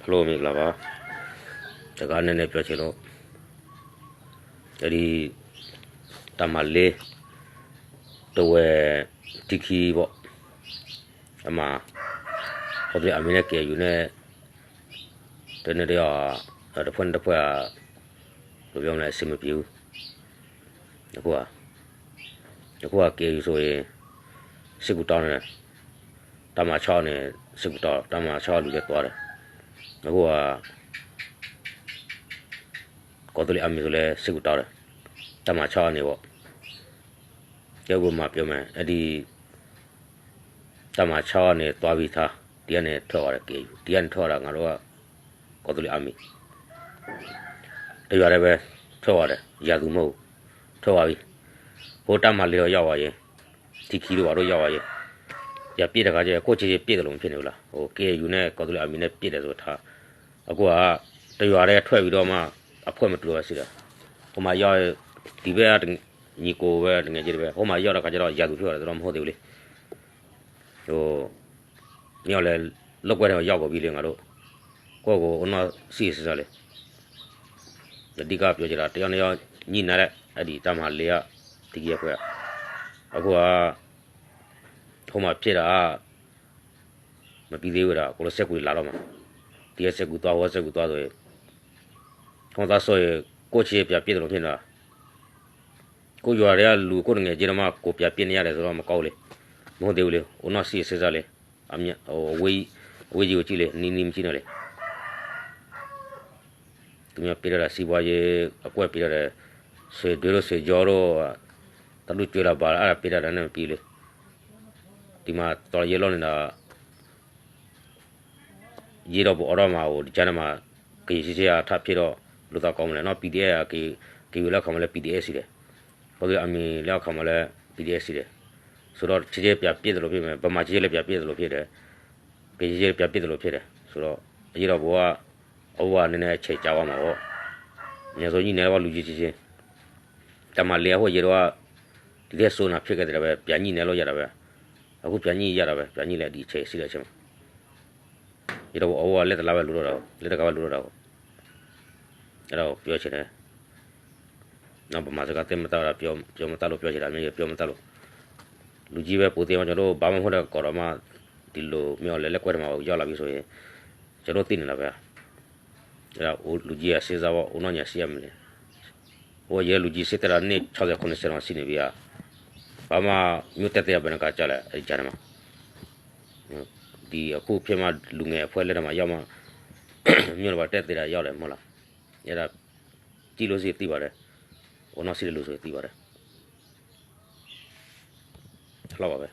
Hello မင်္ဂလာပါ, တဂၤနဲၣ်နဲၣ်ပျီဆဲးလီၤ, တဒ် တၢ်မၤလ့ တဝဲၢ် ထံခံဘီၣ်, အမၤ ကီၢ်သူလ့ၤအမံၤန့ၣ် ကဲယူၤန့ၣ် တန့ၢ်တယီၤ တဖှဲန့ၣ်တဖှဲ ဘၣ်မလဲၣ် အဆ့မပံၤအူ, အဃိ အဃိကဲယူၤဆိအံၤ စ့ၢ်ကီးတီန့ၣ် တၢ်မၤဆီန့ၣ် စ့ၢ်ကီးတီ တၢ်မၤဆီလူၤလၢသွါဒီး အဃိ ကီၢ်သူလ့ၤအမံၤဆိလၢစ့ၢ်ကီးတီဒီး တၢ်မၤဆီန့ၣ်ဘီၣ်, ကဲဝဲမၤပျီမဲာ် အဒ် တၢ်မၤဆီန့ၣ်သွါဝံၤထါ, တံၤအန့ၣ်ထၢၣ်ဝဲဒီးကဲယူၤ, တံၤအန့ၣ်ထၢၣ်ဝဲဒီး ငါဒိၣ် ကီၢ်သူလ့ၤအမံၤ တယွၤဒဲးဝဲ ထၢၣ်ဝဲဒီး ယၤသူမ့ၢ်အိၣ် ထၢၣ်ဝဲဝံၤ, ဖိတၢ်မၤလ့ၤဒီးယီၣ်ဝဲယဲ, ထံခံဒိၣ်ဘၣ်ဒိၣ်ယီၣ်ဝဲယဲ, ယပျဲတခါကဲ ကိၣ်ဆ့ဆ့ပျဲတလိာ်မ့ၢ်ဖဲန့ၣ်ဝဲလီၤ, ကဲယူၤန့ၣ် ကီၢ်သူလ့ၤအမံၤန့ၣ်ပျဲဒီးဆိထါ, အဃိ တယွၤဒဲးထၢၣ်ဝံၤဒီးမး အဖှဲၣ်မတူၢ်ဝဲစ့ၢ်ဒီး, ဟိမၤယီၣ် တံၤဖဲ ညီကိးဝဲတငဲးကဲတဝဲ ဟိမၤယီၣ်တခါကဲဒီး ယၤသူဖဲၣ်ဝဲဒီး တမ့ၢ်ဟိသ့ဝဲလံ မ့ၢ်အီၤလဲၣ်, လိာ်ကွဲန့ၣ်ယီၣ်ကိးဘံလံ ငါဒိၣ်, ကွၢ်ကိးအိၣ်နီၢ်စံၣ်စ့စ့လံ, ယဒံကပျီကဲဒီး တယီၣ်န့ၣ်ယီၣ်ညံၣ်နါဒဲး အဒ်တၢ်မၤလ့ဧါ, ထံခံအဖှဲၣ်, အဃိ ဟိမၤဖျဲးဒီး မပံသ့ဝဲဒီး ကီၢ်လၢစဲးကွံာ်လၢ်လီၤမး, တံၤအစဲးကွံာ်သွါ ဟိစဲးကွံာ်သွါသိးအံၤ, ဟိသးစီအံၤ ကိၣ်ဆ့ပျးပျဲတလိာ်ဖဲန့ၣ်ဒီး ကိၣ်ယွၤဒဲးလူၤကိၣ်တငဲးကဲဒီးမး ကိးပျးပျဲန့ၢ်ယၤလဲၣ် သိးဒီးမကီဝဲလံ, မ့ၢ်ဟိသ့ဝဲလံ အိၣ်နီၢ်စံၣ်စ့စ့လံ, အဝဲယံၤအိၣ်ကံၣ်လံ နံၤနံၤမ့ၢ်ကံၣ်နီၤလံ သုမ့ၢ်ပျဲထီၣ်ဒီးစံးဘှါယဲ အကွဲၢ်ပျဲထီၣ်ဒီး စံးဒွဲလိာ်စံးကၠီလိာ် တၢ်ဒူၣ်ကွဲလီၤဘၣ်အါပျဲထီၣ်ဒီးန့ၣ်မပံလံ, ဒ်မၤသီယဲလီၢ်န့ၣ်ဒီး ယဲဒီးပအီၣ်ဒီးမၤအိၣ် တကါန့ၣ်မး ကယံၤဆ့ဆ့အထးဖျဲးဒီး လိာ်သးကီမလဲၣ် နီၢ် ပံဒံအဲၣ် က့ၤဝဲလၢအခီမးလၢ ပံဒံအဲၣ်စံးဒီး ကီၢ်သူလ့ၤအမံၤလၢအခီမးလၢ ပံဒံအဲၣ်စံးဒီး ဆိဒီးဆ့ဆ့ပျးပျဲတလိာ်ဖဲမဲာ် ပမၤဆ့ဆ့လၢပျးပျဲတလိာ်ဖဲဒီး ကယံၤဆ့ဆ့ပျးပျဲတလိာ်ဖဲဒီး ဆိဒီး ယဲဒီးပဝဲ အဝဲန့ၣ်န့ၣ် ဆဲးကၠါဝဲမးဝဲ ညါသိးညံၣ်နဲၣ်လၢဝဲလူၤကံဆ့ဆ့ တၢ်မၤလ့အဃိယဲဒီး ဒ်သိးစိနၤဖျဲးကဲသ့ဒၣ်ဝဲ ပျးညံၣ်နဲၣ်လီၤယၤဒၣ်ဝဲ, အဃိပျးညံၣ်ယၤဒၣ်ဝဲ ပျးညံၣ်လၢဒ်ဆဲးဆံးဒီးဆဲးမး, ယဲဒီးအဝဲလဲၤတလါဝဲလူၤထီၣ်ဒီး လဲၤတကးဝဲလူၤထီၣ်ဒီး အဲၣ်ဒိးပျီဆဲးန့ၣ် ပမၤစကားသ့ၣ်မတၤဝဲဒၣ် ပျီမတၤလိာ်ပျီဆဲးဒၣ် မ့ၢ်ယပျီမတၤလိာ်, လူၤကံဝဲပူၤသ့ၣ်မး ကၠီဒိၣ်ဘၣ်မ့ၢ်ဖိဒီးကီးဒီးမး, ဒ်လိာ်မ့ၢ်အီၤလဲၤလၢကွဲးတမးဝဲကယီၣ်လီၤဘံဆိအံၤ, ကၠီဒိၣ်သ့ၣ်န့ၣ်လီၤဝဲ, အဲၣ်ဒိးလူၤကံအစ့စ့ဝဲ အိၣ်နီၢ်ညါစံးအမံၤန့ၣ်, အိၣ်ယဲလူၤကံစ့တဲဒၣ်န့ၣ် ဆီၣ်သဲးခိၣ်နစဲးနီၤစံးန့ၣ်ဘၣ်ဧါ, ဘၣ်မး မ့ၢ်တဲသ့အဘၣ်နကစၢ်လဲၣ် အကန့ၣ်မး ဒ်အခိၣ်ဖဲမးလူၤငဲၤအဖှဲၣ်လဲၤတမးယီၣ်မး, မ့ၢ်တဘၣ်တဲသ့ဒၣ်ယီၣ်လဲၣ်မ့ၢ်လီၤ, ယဲဒၣ် စံၣ်လိာ်စံးသံဘၣ်ဒီး, အိၣ်နီၢ်စံၣ်လိာ်စံးသံဘၣ်ဒီး, လီၤဘၣ်ဝဲ,